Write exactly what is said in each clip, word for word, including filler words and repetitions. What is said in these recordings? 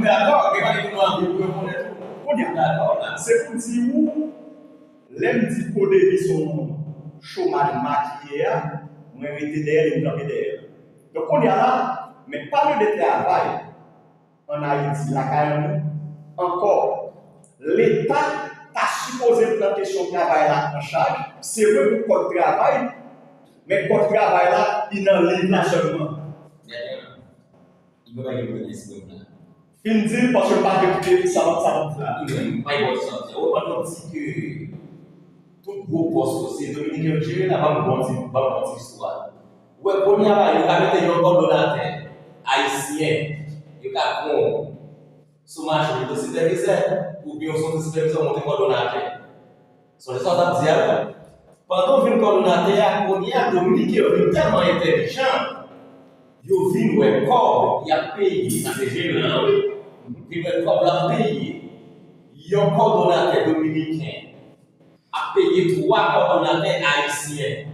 Dakò, gen bagay ke nou anvi pou yo konnen tou. Kounye a, dakò, se pou di ou, lè m di CODEVI se yon chomaj makiye a, mwen rete dèyè li, m kanpe dèyè li. Donk, kounye a la, men pale de travay ann Ayiti, lakay nou, ankò, Leta ta sipoze pran kesyon travay la an chaj. Se vre pou kòd travay, men kòd travay la, li nan liv la sèlman. Li pa gen pou l eksprime la. Fin di l, paske m pa vle kite sa m ap, sa m ap di la. Wi, wi, m pa gen sa m ap di. Ou konprann, nou di ke tout gwo pòs yo, se Dominiken yo jere la, ban m bon ti, ban m bon ti istwa. Ou wè, kounye a la, yo ka mete yon kòdonatè ayisyen, yo ka pran w sou machin, yo te sipèvizè, oubyen w soti sipèvizè, w monte kòdonatè. Sonje sa w t ap di a wi. Pandan w vin kòdonatè a, kounye a, Dominiken yo vin tèlman entèlijan, yo vin wè kòb y ap peye, sa se jeran an, wi. Vin wè kòb l ap peye yon kòdonatè dominiken ap peye twa kòdonatè ayisyen.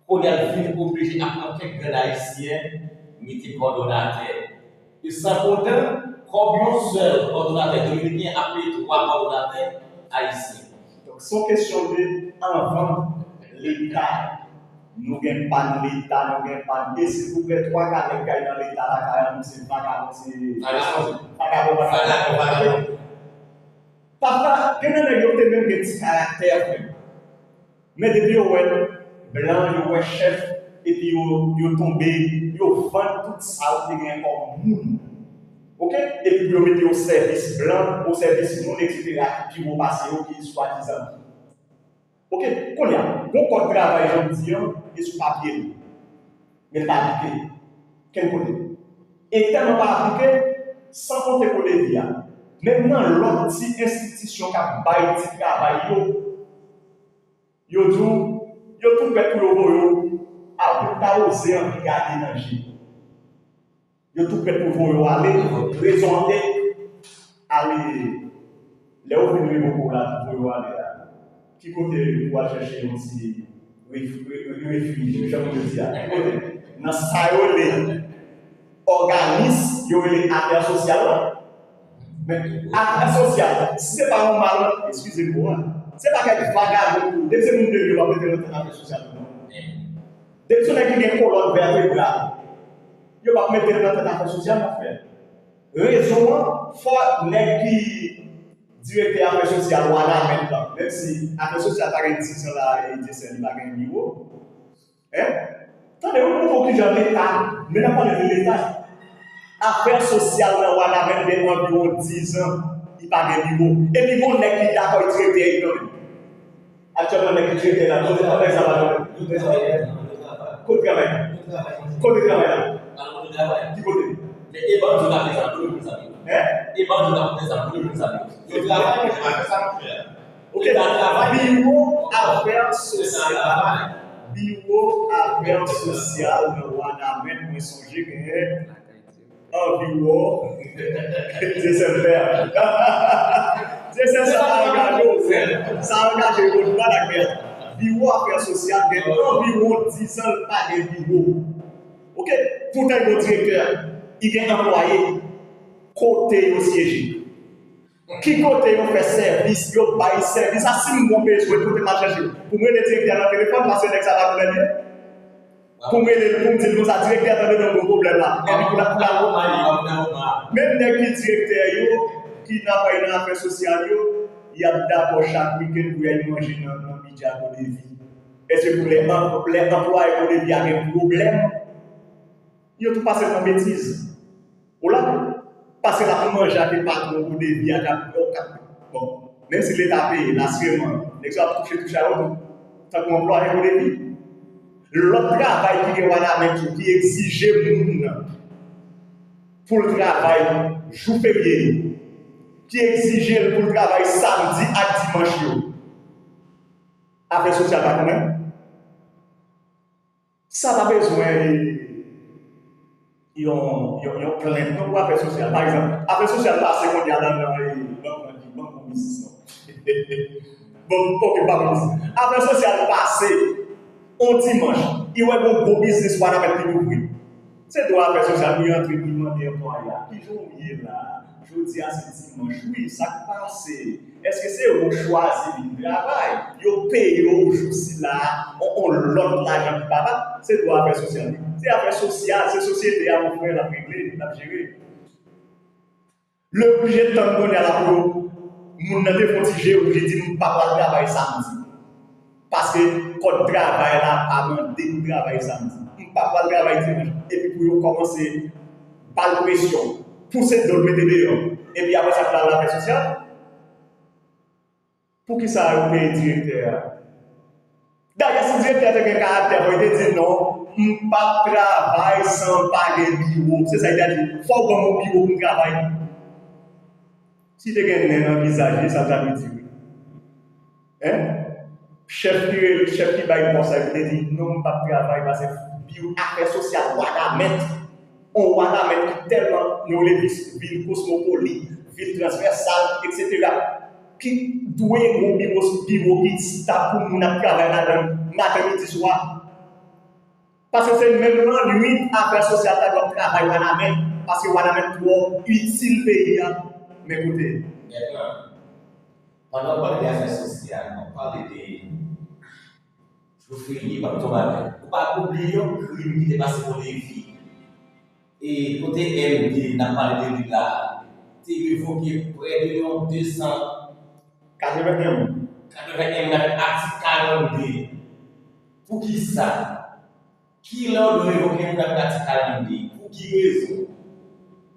Kounye a l vin oblije ap pran kèk grenn ayisyen mete kòdonatè. E san kontan, kòb yon sèl kòdonatè dominiken ap peye twa kòdonatè ayisyen. Donk, se yon kesyon de anvan Leta. Nou gen pàn Leta, nou gen pàn. E silvouplè, twa ka nèg k ay nan Leta lakay an, nou se vagabon, se vagabon, vagabon, vagabon. Papa, gen nan nèg yo te menm gen ti karaktè, frè. Men depi yo wè blan, yo wè chèf, epi yo, yo tonbe, yo vann tout sa yo te gen kòm moun. Oke? Epi pou yo mete yo o sèvis blan, o sèvis moun, etsetera, ki pi wo pase yo, ki swadizan. Oke? Kounye a, gon kòd travay jan m di an, e sou papye li. Men l pa aplike. Kenn kote. E tèlman pa aplike, san konte CODEVI a, menm nan lòt ti enstitisyon k ap bay ti travay yo, yo di w, yo tou prèt pou yo voye w a, pou w ta oze anvi gade nan je. Yo tou prèt pou voye w ale, rezon an e, ale, lè yo vin revoke w la, pou voye w ale a, ki kote pou w al chèche yon ti ref-, re-, re-, refij, jan moun yo di a? Ki kote? Nan sa yo rele òganis, yo rele afè sosyal la. Men afè sosyal, si se pa yon mal, eskize mo a, se pa kèk vagabon tou. Depi se moun de Dye, w ap mete nan tèt afè sosyal tou non. Depi se nèg ki gen kolòn vètebral, yo p ap mete l nan tèt afè sosyal, mon frè. Rezon an, fò nèg ki direktè afè sosyal Wanament lan, menm si afè sosyal pa gen diz an la, e Dyesèl li pa gen biwo. Hein? Tande, ou montre w kijan Leta, men n ap pale de Leta. Afè sosyal nan Wanament gen anviwon diz an, li pa gen biwo. Epi gon nèg ki dakò, li direktè, li kanmenm. Aktyèlman, nèg ki direktè la, kote travay sa va nan? Kote travay la? Kote travay la? Ki kote? Men e bandi yo ta fè sa pou nou, mezanmi. Hein? E bandi yo ta fè sa pou nou, mezanmi. Yo travay, men yo pa fè sa pou fè. Oke, biwo afè sosyal. Biwo afè sosyal nan Wanament, mwen sonje genyen anviwon Dyesèl fè. Dyesèl sa pa angaje w, frè. Sa angaje yo, nou pa dakò. Biwo afè sosyal gen anviwon diz an, l pa gen biwo. Oke? Poutan, li gen direktè, li gen anplwaye. Kote yo syeje? Ki kote yo fè sèvis, yo bay sèvis a? Si m gon bezwen, kote m al chèche? Pou m rele direktè a nan telefòn, paske nèg sa pa konnen l ye. Pou m rele l, pou m di l konsa, direktè, tande, nou gen yon pwoblèm la. Epi pou l al, pou l al, menm nèg ki direktè yo, ki nan, nan afè sosyal yo, y ap dakò chak wikenn pou y al manje nan, nan bidjè a CODEVI. Èske pou lè, lè anplwaye CODEVI a gen pwoblèm, yo tou pase nan betiz. Ou la, paske l ap manje ak patwon CODEVI a k ap, k ap, bon, menm si Leta peye l, asireman, nèg sa ap touche touche a yo tou, tankou anplwaye CODEVI. Lòt travay ki gen Wanament tou, ki egzije moun nan pou l travay jou ferye yo, ki egzije l pou l travay samdi ak dimanch yo. Afè sosyal pa konnen? Sa pa bezwen yon, yon, yon plent non pou afè sosyal. Pa egzanp, afè sosyal pase kounye a nan, nan, nan, nan, nan, nan biznis non. Bon, oke, pa biznis. Afè sosyal pase yon dimanch, li wè gon gwo biznis Wanament ki louvri. Se dwa afè sosyal pou y antre, pou y mande yon Ki jan w ye la? Jodi a se dimanch. Wi, sa k pase? Èske se ou k chwazi vin travay? Yo peye w jou sila a, on, on lòt lajan ki pa pa? Se dwa afè sosyal li. Se afè sosyal, se sosyete a, mon frè, l ap regle, l ap jere. Li oblije tann kounye a la pou moun nan te fè yon ti je wouj, li di, "M pa pral travay samdi." Paske kòd travay la pa mande pou travay samdi. M pa pral travay dimanch. Epi pou yo kòmanse ba l presyon, pouse do l mete deyò. Epi apre sa, pou l al afè sosyal. Poukisa yo peye direktè a? Dayè, si direktè te gen karaktè, fò li te di, "Non, m p ap travay san m pa gen biwo." Se sa li ta di, "Fò w ban m yon biwo pou m travay." Si te gen nen nan vizaj li, sa l ta vle di wi. Hein? Chèf ki rele, chèf ki bay pòs la, li te di, "Non, m p ap travay paske biwo afè sosyal, wanament." On wanament ki tèlman nou rele vil kosmopolit, vil transvèsal, etsetera, ki dwe gen yon biwo, biwo ki stab pou moun ap travay ladan l maten, midi, swa. Paske se menm lannwit afè sosyal ta dwe ap travay wanament, paske wanament twò itil peyi a. Men koute. Mentnan, pandan w pale de afè sosyal, w pale de Jou ferye, w ap tonbe avè l. Ou pa ka bliye yon krim ki te pase bò Levi. E kote M D, n ap pale de li la, te revoke prè de yon de san katrevenn moun. Katrevenn moun avèk atik karannde. Poukisa? Kilè w dwe revoke moun avèk atik karannde? Pou ki rezon?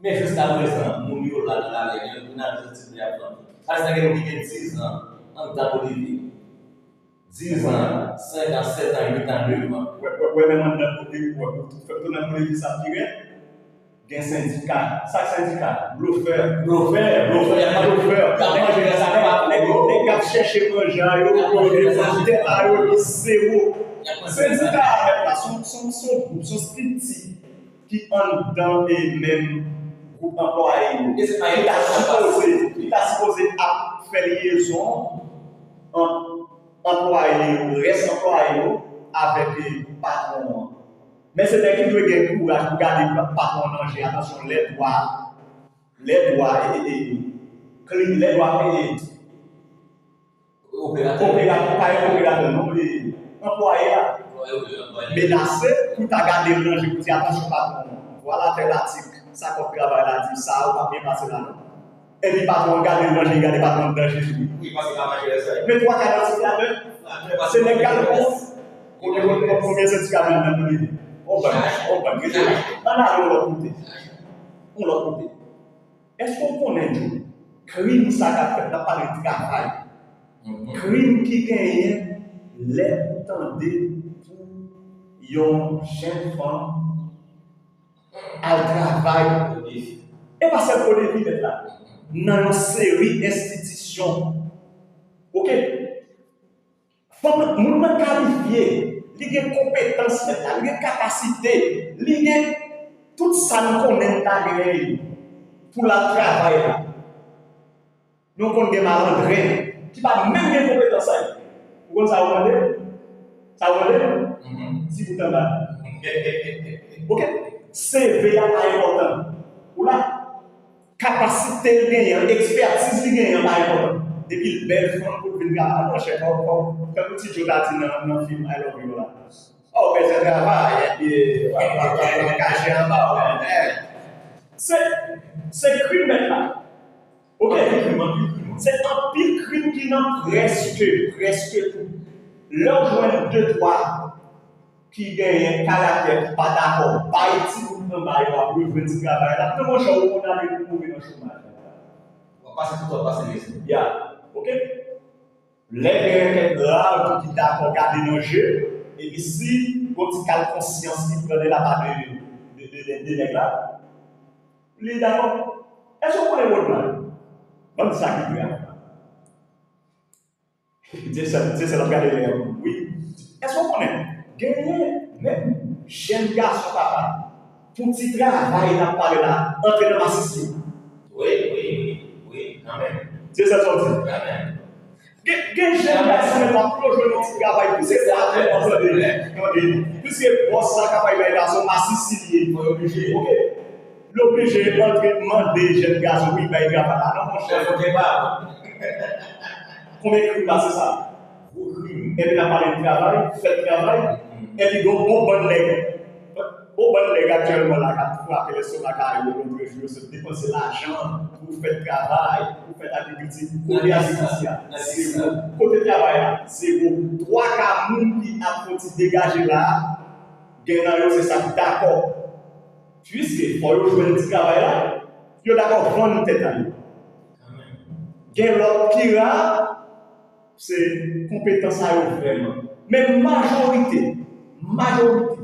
Men jiskaprezan, moun yo la nan lalè, yo nan rezon ti de ap fè. Parèske gen moun ki gen dizan anndan bò Levi. Dizan, senkan, sètan, uitan, nevan. Wè, wè, wè, menm anndan kote ou wè, ou fè tounen kote ki sa ki rèd. Gen sendika. Sa k sendika? Blofè. Blofè, blofè, y ap manje blofè. Y ap manje nèg sa, nèg, nèg, nèg k ap chèche manje a yo, yo gen tèt a yo ki zewo. Sendika a, mèt la, se yon, se yon, se yon gwoup, se yon estrikti ki anndan e menm gwoup anplwaye yo. Ki ta sipoze, ki ta sipoze ap fè lyezon ant anplwaye yo, rès anplwaye yo, avèk, e, patwon an. Men se nèg ki dwe gen kouraj pou gade pa-, patwon an nan je, atansyon, lè dwa, lè dwa, e, e, e, kli-, lè dwa, e, e, operatè, operatè, pa gen operatè, non, e, anplwaye a menase pou ta gade l nan je pou di, "Atansyon, patwon, vwala tèl atik, sa kòd travay la di, sa a, ou p ap byen pase la, non." Epi patwon an gade l nan je, li gade patwon an nan je tou. Wi, paske pa mache lè sa. Men twa ka nan ti flatè. Se nèg k al pran. Konbyen, konbyen, konbyen sendika menm nan nou leve? On bann, on bann, rete la. Ann ale yon lòt kote. Yon lòt kote. Èske w konnen, Joe, krim sa k ap fèt, n ap pale travay. Krim ki genyen lè ou tande pou yon jèn fanm al travay. E pa sèl Kodevi, mèt la. Nan yon seri enstitisyon. Oke? Fanm, moun nan kalifye, li gen konpetans, mèt la, li gen kapasite, li gen tout sa n konnen n ta genyen pou l al travay la. Nou konn gen malandren ki pa menm gen konpetans sa yo. Ou konn sa yo mande? Sa yo mande? Ti bout anba. Oke? C V a pa enpòtan. Ou la? Kapasite l genyen an, ekspètiz li genyen an pa enpòtan. Depi l bèl fanm pou l vin travay, monchè, fò, fò, tankou Ti Joe ta di nan, nan fim I Love You la. Ò, w bezwen travay, epi w ap, w ap, w ap, w ap kache anba w, men. Se, se krim, mèt la. Oke? Anpil krim, anpil krim. Se anpil krim ki nan prèske, prèske tout. Lè w jwenn de, twa ki genyen karaktè ki pa dakò, bay ti bout anba yo ap rejwenn ti travay la. Men monchè, ou konn ale pou mouri nan chomaj. W ap pase tout, w ap pase mizè. Ya, oke? Lè genyen kèk ra tou ki dakò gade nan je, epi si gon ti kal konsyans ki pran de lapa de, de, de, de, de nèg la, li dakò. Èske w konnen Rodman? Ban m di sa ki vre a. Dyesèl, Dyesèl ap gade lè a. Wi. Èske w konnen? Genyen menm jèn gason papa. Pou ti travay n ap pale la, antre nan masisi. Wi, wi, wi, wi, kanmenm. Se sa w di? Kanmenm. Gen, gen jèn gason menm w ap ploje nan ti travay, piske sa ap fè w tande, tande. Piske bòs sa k ap bay bay la, se yon masisi li ye. Fò yo oblije. Oke. Li oblije antre mande jèn gason pou li bay travay la non monchè. Konbyen krim pase sa? Gwo krim. Epi n ap pale de travay, fè travay, epi gon bon bann nèg, bon bann nèg aktyèlman la k ap frape lèstomak a yo lòtrejou, yo sot depanse lajan pou fè travay, pou fè agrikilti. Kote agrikilti a? Zewo. Kote travay la? Zewo. Twa ka moun ki ap fè ti degaje la, gen nan yo se sa k dakò. Piske fò yo jwenn ti travay la, yo dakò vann tèt a yo. Gen lòt ki ra, se konpetans a yo vrèman. Men majorite, majorite,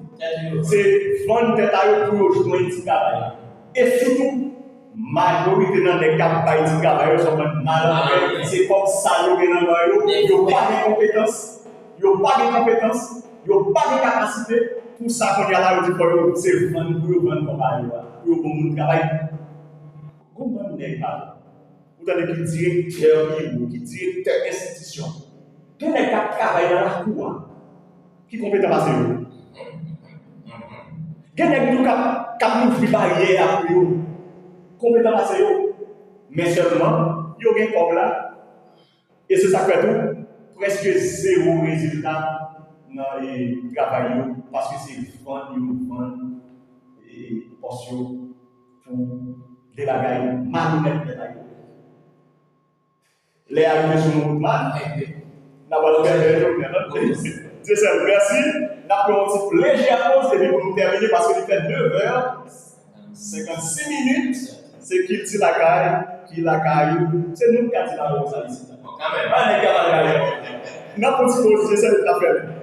se vann tèt a yo pou yo jwenn ti travay la. E sitou, majorite nan nèg k ap bay ti travay yo se yon bann malandren, se kòb sal yo gen nan men yo, yo pa gen konpetans, yo pa gen konpetans, yo pa gen kapasite, pou sa kounye a la yo di fò yo se vann pou yo vann kòb a yo a, pou yo bon moun travay. Gon bann nèg pa ou tande ki direktè biwo, ki direktè enstitisyon. Gen nèg k ap travay nan lakou a, ki konpetan pase yo. Gen nèg tou k ap, k ap louvri baryè a pou yo, konpetan pase yo. Men sèlman, yo gen kòb la, e se sa k fè tou, prèske zewo rezilta nan e, travay yo, paske se vann yo vann e, pòs yo pou de bagay malonèt nèt a yo. Lè a rive sou nou, Woodman, n ap al fè bèl jounen. Dyesèl, mèsi. N ap pran yon ti lejè poz epi pou nou tèmine, paske li fè nevè senkannsis minit. Se kilti lakay, ki lakay ou. Se nou ki ka di bagay konsa isit la. Pa nèg ki ap al lakay. N ap pran ti poz, Dyesèl, epi n ap fèmen.